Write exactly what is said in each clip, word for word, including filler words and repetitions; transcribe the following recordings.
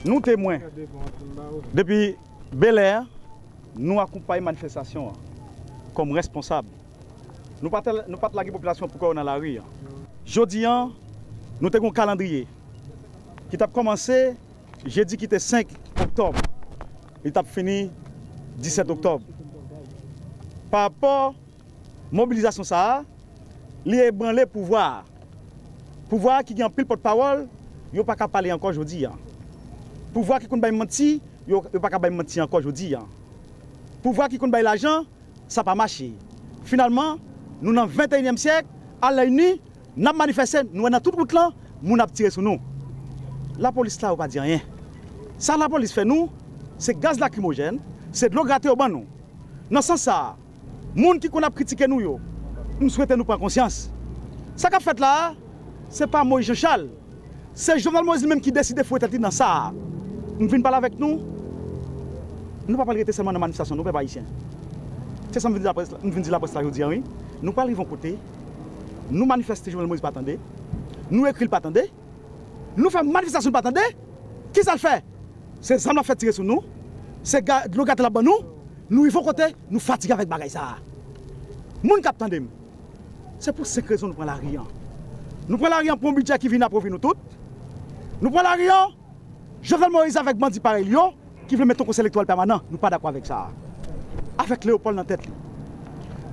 Nou temwen. Depi Bèlè, nou akonpaye manifestasyon an kòm responsab. Nou pa t, nou pa t lage popilasyon pou kò yo nan lari an. Jodi an, nou te gen yon kalandriye ki t ap kòmanse jedi ki te senk oktòb, li t ap fini disèt oktòb. Pa rapò mobilizasyon sa a, li ebranle pouvwa a. Pouvwa a ki gen anpil pòtpawòl, yo pa ka pale ankò jodi a. Pouvwa ki konn bay manti, yo, yo pa ka bay manti ankò jodi a. Pouvwa ki konn bay lajan, sa pa mache. Finalman, nou nan venteyinyèm syèk, al la ini, n ap manifeste, nou wè nan tout wout lan, moun ap tire sou nou. Lapolis la, yo pa di anyen. Sa lapolis fè nou, se gaz lakrimojèn, se dlo grate yo ban nou. Nan sans sa a, moun ki konn ap kritike nou yo, m swete nou pran konsyans. Sa k ap fèt la a, se pa Moïse Jean Charles. Se Jovenel Moïse li menm ki deside foure tèt li nan sa a. M vin pale avèk nou. Nou pa pral rete sèlman nan manifestasyon, nou, pèp ayisyen. Se sa m vin di laprès la, m vin di laprès la jodi a, wi. Nou pral rive yon kote, nou manifeste, Jovenel Moïse pa tande. Nou ekri, l pa tande. Nou fè manifestasyon, l pa tande. Kisa l fè? Se zam l ap fè tire sou nou. Se ga-, dlo grate l ap ban nou. Nou rive yon kote, nou fatige avèk bagay sa a. Moun k ap tande m, se pou senk rezon nou pran lari an. Nou pran lari an pou yon bidjè ki vin apwovi nou tout. Nou pran lari an, Jovenel Moïse avèk bandi parèy li yo, ki vle mete yon konsèy elektoral pèmanan, nou pa dakò avèk sa a. Avèk Léopold nan tèt li.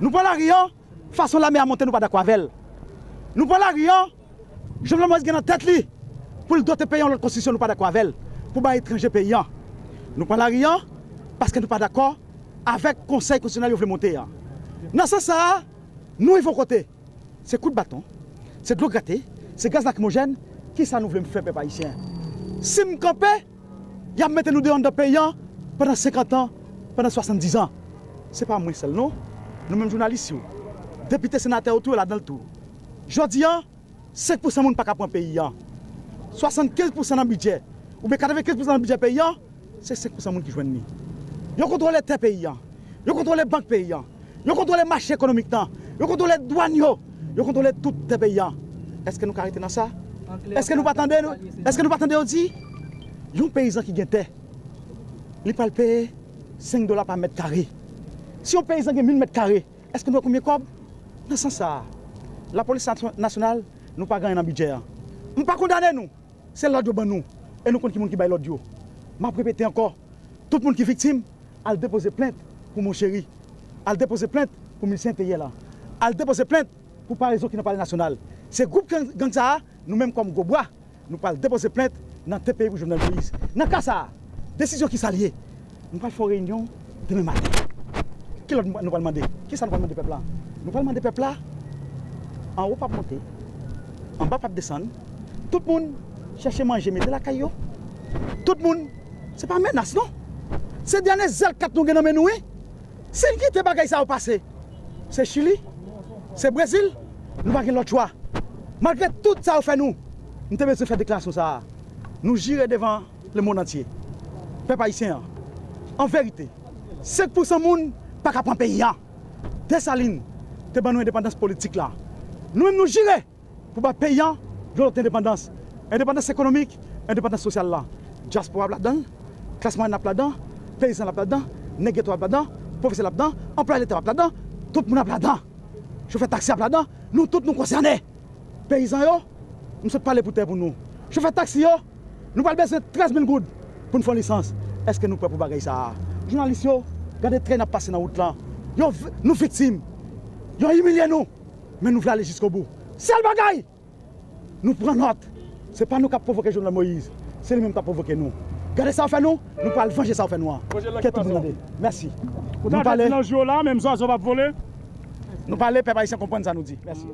Nou pran lari an, fason lame a monte, nou pa dakò avè l. Nou pran lari an, Jovenel Moïse gen nan tèt li pou l dote peyi an yon lòt konstitisyon, nou pa dakò avè l, pou bay etranje peyi an. Nou pran lari an paske nou pa dakò avèk konsèy konstitisyonèl yo vle monte an. Nan sans sa a, nou rive yon kote, se kout baton, se dlo grate, se gaz lakrimojèn, kisa nou vle m fè, pèp ayisyen? Si m kanpe, y ap mete nou deyò anndan peyi an pandan senkant an, pandan swasanndizan. Se pa mwen sèl non. Nou menm jounalis yo, depite, senatè yo tou, yo ladan l tou. Jodi an, senk pousan moun pa ka pran peyi an. Swasannkenz pousan nan bidjè, oubyen katrevenkenz pousan nan bidjè peyi an, se senk pousan moun ki jwenn li. Yo kontwole tè peyi an. Yo kontwole bank peyi an. Yo kontwole mache ekonomik lan. Yo kontwole dwàn yo. Yo kontwole tout tè peyi an. Èske nou ka rete nan sa? Èske nou pa tande, èske nou pa tande yo di, yon peyizan ki gen tè, li pral peye senk dola pa mèt kare? Si yon peyizan gen mil mèt kare, èske nou wè konbyen kòb? Nan sans sa a, lapolis nasyon-, nasyonal, nou pa gen anyen nan bidjè a. M pa kondane nou. Se lòd yo ban nou. E nou konn ki moun ki bay lòd yo. M ap repete ankò, tout moun ki viktim, al depoze plent pou Moncheri. Al depoze plent pou milisyen enteryè la. Al depoze plent pou parezon ki nan Palè Nasyonal. Se gwoup gang, gang sa a, nou menm kòm Gwobwa, nou pral depoze plent nan T P I pou Jovenel Moïse. Nan ka sa a, desizyon ki sa l ye? Nou pral fè yon reyinyon demen maten. Ki lòd nou pral mande? Kisa nou pral mande pèp la? Nou pral mande pèp la, anwo p ap monte, anba p ap desann. Tout moun chèche manje mete lakay yo. Tout moun, se pa menas non. Se dènye zèl kat nou gen nan men nou, wi. Si n kite bagay sa yo pase, se Chili, se Brezil, nou pa gen lòt chwa. Malgre tout sa yo fè nou, m te bezwen fè deklarasyon sa a. Nou jire devan lemonn antye, pèp ayisyen an, an verite, senk pousan moun pa ka pran peyi an. Desalin te ban nou endepandans politik la. Nou menm nou jire pou ba peyi an yon lòt endepandans. Endepandans ekonomik, endepandans sosyal la. Dyaspora ap ladan l, klas mwayèn ap ladan, peyizan ap ladan, nèg geto ap ladan, pwofesè ap ladan, anplwaye leta ap ladan, tout moun ap ladan. Chofè taksi ap ladan, nou tout nou konsène. Peyizan yo, m sot pale pou tè pou nou. Chofè taksi yo, nou pral bezwen trèz mil goud pou n fè yon lisans. Èske nou prè pou bagay sa a? Jounalis yo, gade trèy n ap pase nan wout lan. Yo vi-, nou viktim. Yo imilye nou. Men nou vle ale jiskobou. Sèl bagay, nou pran nòt. Se pa nou k ap pwovoke Jovenel Moïse. Se li menm k ap pwovoke nou. Gade sa w fè nou, nou pral vanje sa w fè nou an. Ke tout moun tande. Mèsi. Nou pale, nou pale, pèp ayisyen konprann sa nou di. Mèsi.